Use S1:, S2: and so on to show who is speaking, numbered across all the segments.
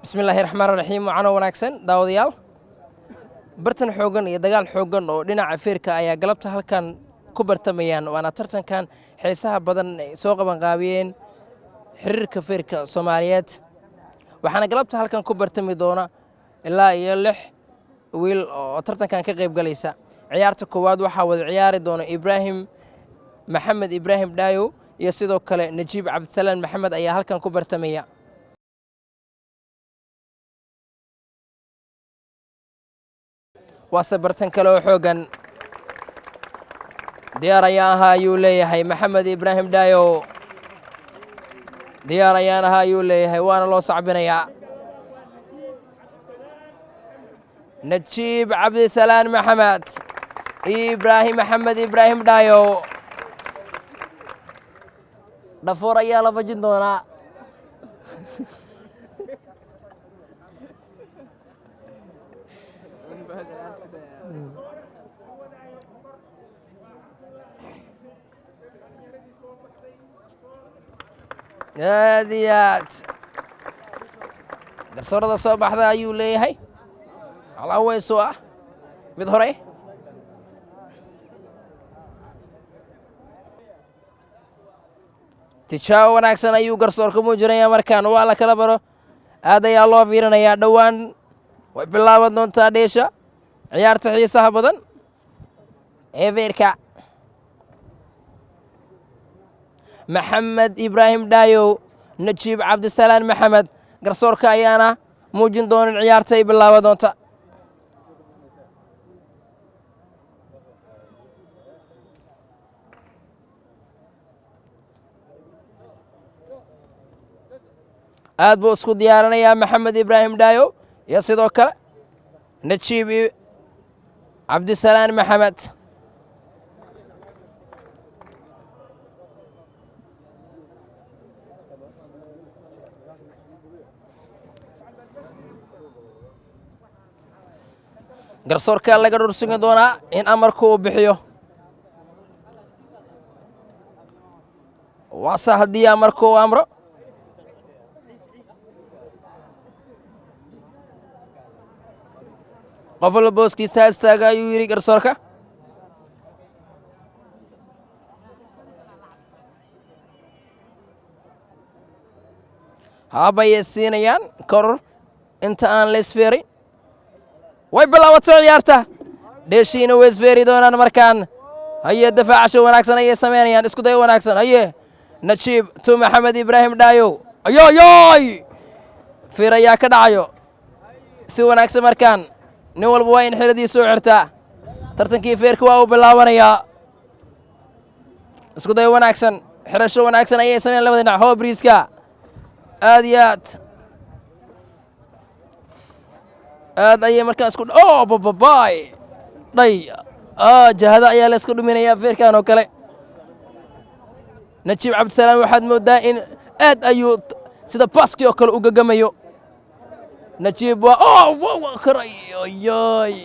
S1: Bismillaahi raxmaan raxiim. Wacano wanaagsan, daawadayaal. Bartan xooggan iyo dagaal xooggan oo dhinaca feerka ayaa galabta halkan ku bartamayaan, waana tartankan xiisaha badan ay soo qabanqaabiyeen xiriirka feerka Soomaaliyeed. Waxaana galabta halkan ku bartami doona ilaa iyo lix wiil oo tartankan ka qayb galaysa. Ciyaarta koowaad waxaa wada ciyaari doona Ibraahim Maxamed Ibraahim Dhaayo iyo sidoo kale Najiib Cabdisalaan Maxamed ayaa halkan ku bartamaya. Waase bartan kale oo xooggan. Diyaar ayaa ahaa, ayuu leeyahay Maxamed Ibraahim Dhaayo. Diyaar ayaan ahaa, ayuu leeyahay, waana loo sacbinayaa. Najiib Cabdisalaan Maxamed iyo Ibraahim Maxamed Ibraahim Dhaayo, dhafoor ayaa la fajin doonaa. Aad iyo aad garsoorada soo baxda, ayuu leeyahay. Alaweyso ah mid hore. Tijaabo wanaagsan ayuu garsoorka muujinayaa. Markaan waa la kala baro, aad ayaa loo fiirinayaa. Dhowaan way bilaaban doontaa dheesha ciyaarta xiisaha badan ee feerka. Maxamed Ibraahim Dhaayow, Najiib Cabdisalaan Maxamed, garsoorka ayaana muujin doonin ciyaarta ay bilaaban doonta. Aad buu isku diyaarinayaa Maxamed Ibraahim Dhaayow iyo sidoo kale Najiib Cabdisalaan Maxamed. Garsoorka laga dhursugi doonaa in amarku uu bixiyo. Waase haddii amarku uu amro. Qof walba booskiisa ha istaaga, ayuu yidhi garsoorka. Haabayay siinayaan koror inta aan la isfeerin. Way bilaabatay ciyaarta, dheeshiina way isfeeri doonaan markaan. Haye, dafaacasho wanaagsan ayay samaynayaan, isku day wanaagsan. Haye, Najiib tu Maxamed Ibraahim Dhaayow. Ayoyoy, fiir ayaa ka dhacayo si wanaagsan. Markaan nin walba waa in xiradiisa u xirtaa. Tartankii feerka waa uu bilaabanayaa. Isku day wanaagsan, xirasho wanaagsan ayay sameyn labada dhinac. Hoobriiska aad iyo aad aad ayay markaan isku o bababay dhay. Jahada ayaa la isku dhuminayaa feerkan oo kale. Najiib Cabdisalaam waxaad mooddaa in aad ayuu sida baski oo kale u gagamayo. Najiib waa o karay. Oyoy,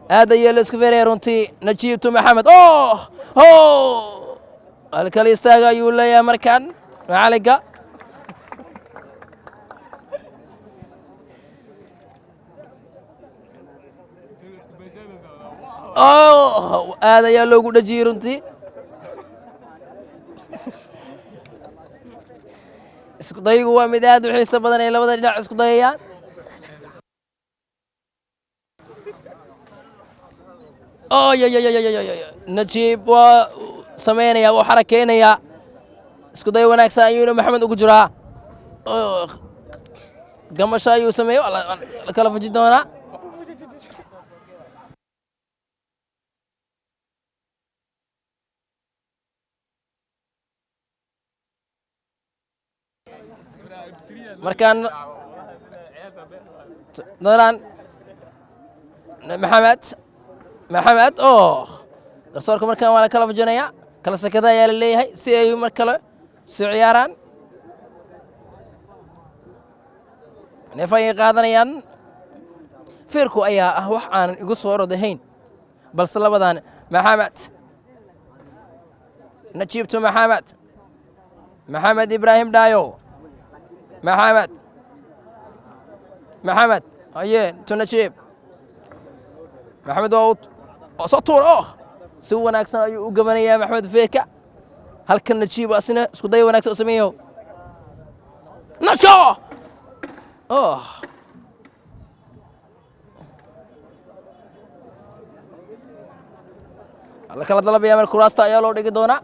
S1: aad ayaa la isku feeraya runtii. Najiibtu Maxamed oh ho, halkala istaaga, ayuu leeyahay markaan macalinka. Oh, aad ayaa loogu dhajiyey runtii. Isku dayigu waa mid aad u xiiso badan ay labada dhinac isku dayayaan. Najiib waa sameynaya, wuu xarakeynayaa. Isku day wanaagsan ayuuna Maxamed ugu jiraa. Gamasho ayuu sameeyey, waa la kala fuji doonaa. Markaan doonaan Maxamed Maxamed oh, garsoorka markaan waa la kala fujinayaa. Kala sakada ayaa la leeyahay si ay mar kale soo ciyaaraan. Neef ayay qaadanayaan. Feerku ayaa ah wax aanan igu soo rodahayn, balse labadan Maxamed Najiibtu Maxamed Maxamed Ibraahim Dhaayo Maxamed. Maxamed haye to Najiib. Maxamed waa uu soo tuur. Oh, si wanaagsan ayuu u gabanayaa Maxamed feerka. Halkan Najiib asina isku day wanaagsan u sameeyo. Nashka, oh, la kala dalabaya. Mar kuraasta ayaa loo dhigi doonaa.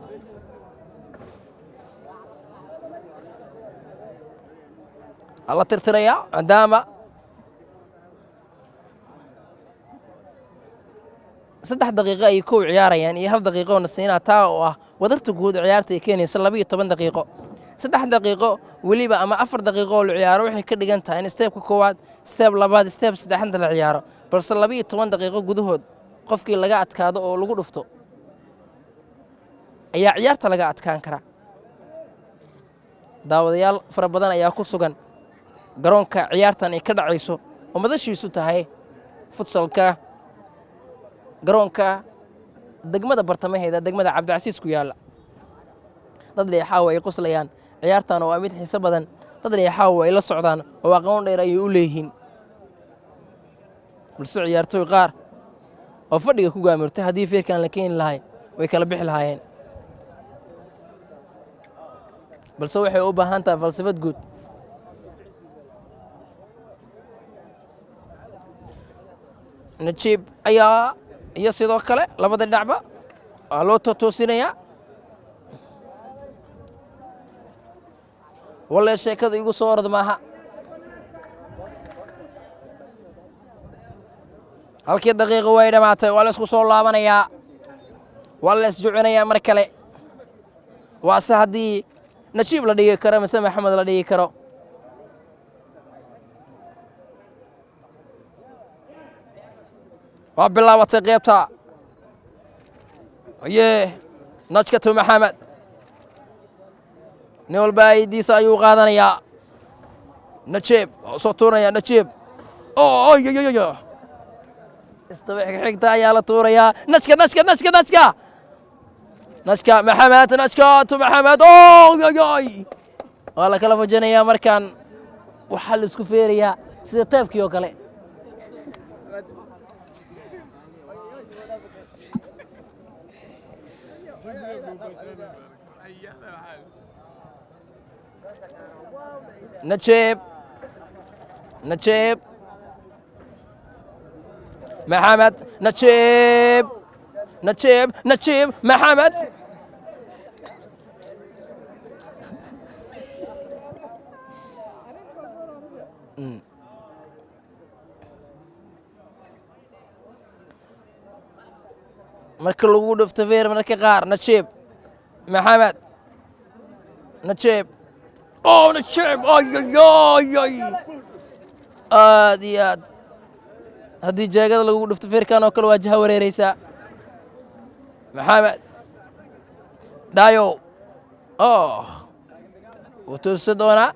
S1: La tirtirayaa maadaama 3 daqiiqo ay kow ciyaarayaan iyo 1 daqiiqo oo nasiinaa, taa oo ah wadarta guud ciyaarta ay keenaysa 12 daqiiqo. 3 daqiiqo weliba ama 4 daqiiqo oo la ciyaaro waxay ka dhigan tahay in step-ka koowaad, step labaad, step saddexaadna la ciyaaro, balse 12 daqiiqo gudahood qofkii laga adkaado oo lagu dhufto ayaa ciyaarta laga adkaan karaa. Daawadayaal fara badan ayaa ku sugan garoonka ciyaartan ay ka dhacayso oo madashiisu tahay futsalka garoonka degmada bartamaheeda, degmada Cabdicasiis ku yaalla. Dad leexaawa ay qoslayaan. Ciyaartan waa mid xiiso badan. Dad leexaawa ay la socdaan oo aqoon dheer ayay u leeyihiin, balse ciyaartooy qaar oo fadhiga ku gaamirtay haddii feerkan la keeni lahay way kala bixi lahaayeen, balse waxay u baahan tahay falsafad guud. Najiib ayaa iyo sidoo kale labada dhinacba waa loo totoosinayaa. Walle sheekada igu soo orod maaha. Halkii daqiiqo way dhammaatay. Waa la isku soo laabanayaa, waa la isjucinayaa mar kale. Waase haddii Najiib la dhigi karo mise Maxamed la dhigi karo. Waa bilaabatay qeybta. Ye najka to Maxamed. Nin walba aydiisa ayuu qaadanayaa. Najiib waa soo tuuraya. Najiib oyoyoyo, isdaba xigxigta ayaa la tuurayaa. Najka, najka, najka, najka, najka, Maxamed, najka to Maxamed. Oyoyoy, waa la kala fujinayaa. Markaan waxaa la isku feerayaa sida teebkii oo kale. Najiib, Najiib, Maxamed, Najiib, Najiib, Najiib, Maxamed. Marka lagu dhufto feer mararka qaar. Najiib, Maxamed, Najiib, oh, Najiib, ay ay ay, aad iyo aad. Haddii jeegada lagu dhufto feerkan oo kale waa jaha wareereysaa. Maxamed dhayo, oh, wuu toosi doonaa.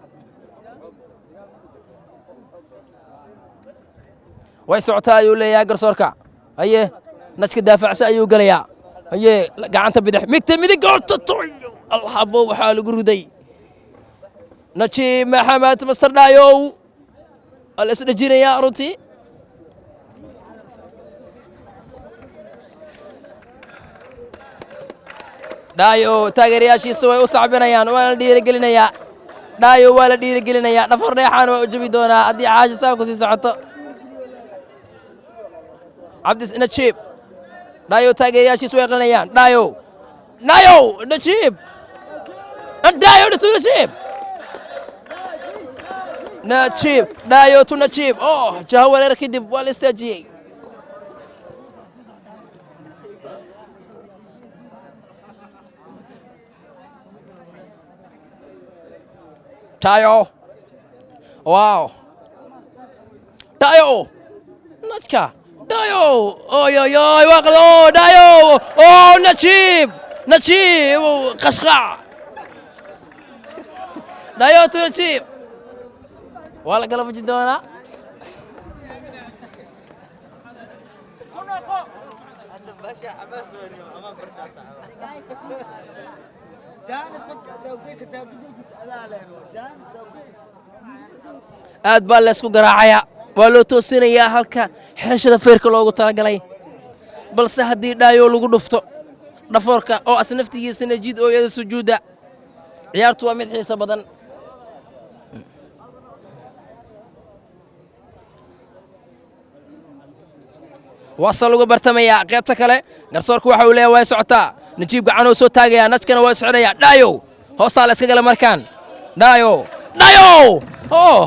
S1: Way socotaa ayuu leeyahay garsoorka. Haye, najka daafacsa ayuu gelayaa. Haye, gacanta bidix, migta midig, alxabo waxaa lagu riday Najiib Maxamed. Master Dhayow waa la isdhejinayaa runtii. Dhaayo taageerayaashiisa way u sacbinayaan, waana la dhiirigelinayaa. Dhaayo waa la dhiirigelinayaa. Dhafar dheexaan waa u jabi doonaa haddii xaaji saa ku sii socoto. Cabdi Najiib Dhaayo, taageerayaashiisa way qalinayaan. Dhaayo, Dhaayo, Najiib, Dhaayo to Najiib, Najiib, Dhaayo to Najiib. Oh, jaho wareer kadib waa la istaajiyey. Tayo. Wow. Tayo. Najka. Dayo. Oy oy oy, waaqlo Dayo. Oh, Najib. Najib. Qashqac. Dayo to Najib. Waa la kala fujin doonaa.
S2: هذا باشا حماس وين امام برتاس.
S1: Aad baa la isku garaacayaa. Waa loo toosinayaa halka xirashada feerka loogu talagalay, balse haddii Dhaayow lagu dhufto dhafoorka oo as naftigiisana jid ooyada sujuudda. Ciyaartu waa mid xiiso badan. Waase lagu bartamayaa qaybta kale. Garsoorku waxa uu leeyahay way socotaa. Najiib gacanuu soo taagayaa, Najkana waa isxidhayaa. Dhaayow hoostaa la iska gala markaan. Dhaayow, Dhaayow, oh,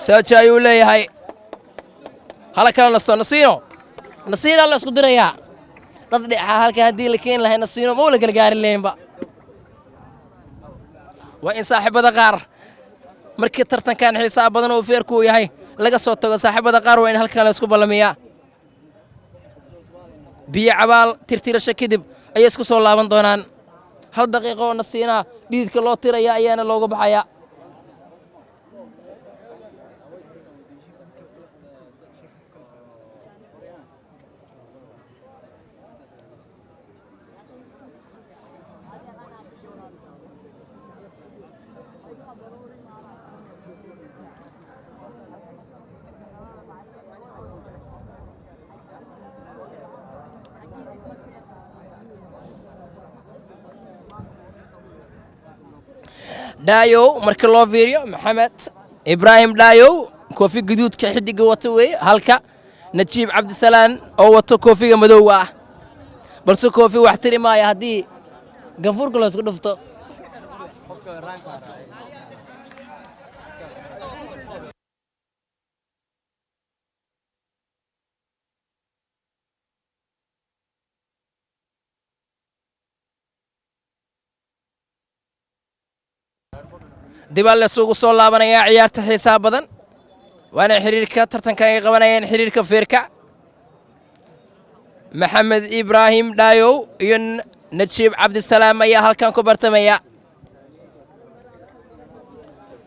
S1: saaja ayuu leeyahay. Hala kala nasto. Nasiino, nasiinaa la isku dirayaa. Dhadhixa halka haddii la keeni lahay nasiino ma la kala gaari lahaynba. Waa in saaxiibada qaar markii tartankan xiisaha badan oo feerku uu yahay laga soo tago, saaxiibada qaar waa in halkan la isku ballamiyaa. Biyo cabaal tirtirasho kadib ayay isku soo laaban doonaan. Hal daqiiqo oo nasiinaa dhiidka loo tiraya ayaana looga baxayaa. Dhaayow marka loo fiiriyo, Maxamed Ibraahim Dhaayow koofi guduudka xidiga wata weeye, halka Najiib Cabdisalaan oo wato koofiga madowga ah, balse koofi wax tiri maayo haddii gafuurka loo isku dhufto. Dibaa laysugu soo laabanayaa ciyaarta xiisaha badan, waana xiriirka tartanka ay qabanayeen xiriirka feerka. Maxamed Ibraahim Dhaayow iyo Najiib Cabdisalaam ayaa halkan ku bartamaya.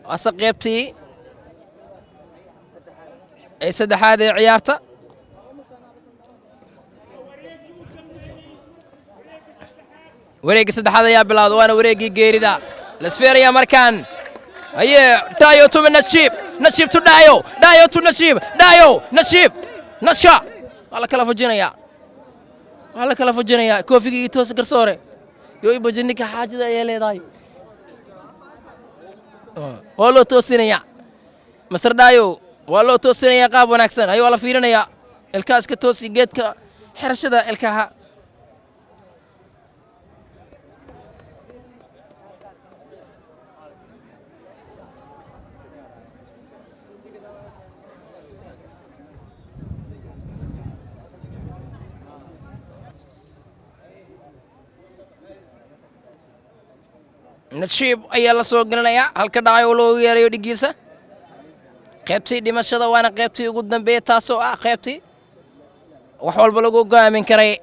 S1: Waase qaybtii ee saddexaad ee ciyaarta. Wareegga saddexaad ayaa bilowda, waana wareeggii geerida. Lasfeeraya markaan. Haye, Dhaayo to Najiib, Najiib to Dhaayo, Dhaayo to Najiib, Dhaayo, Najiib, Najka waa la kala fujinayaa, waa la kala fujinayaa. Koofigii iyo toos garsoore yo ibaji ninka xaajada ayay leedahay, waa loo toosinayaa. Master Dhaayo waa loo toosinayaa qaab wanaagsan. Ayo, waa la fiirinayaa. Ilkaha iska toosi, geedka xirashada ilkaha. Najiib ayaa la soo gelinayaa halka Dhaayo loogu yeerayo dhigiisa. Qaybtii dhimashada, waana qaybtii ugu dambeeyey, taasoo ah qaybtii wax walba lagu go'aamin karay.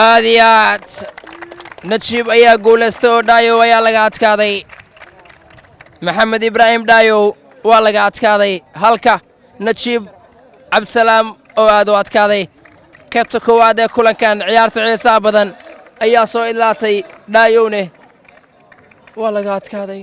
S1: Aad iyo aad, Najiib ayaa guulaystay oo Dhaayow ayaa laga adkaaday. Maxamed Ibraahim Dhaayow waa laga adkaaday, halka Najiib Cabdisalaam oo aad u adkaaday. Qaybta koowaad ee kulankan ciyaarta xiisaha badan ayaa soo idlaatay. Dhaayowne waa laga adkaaday.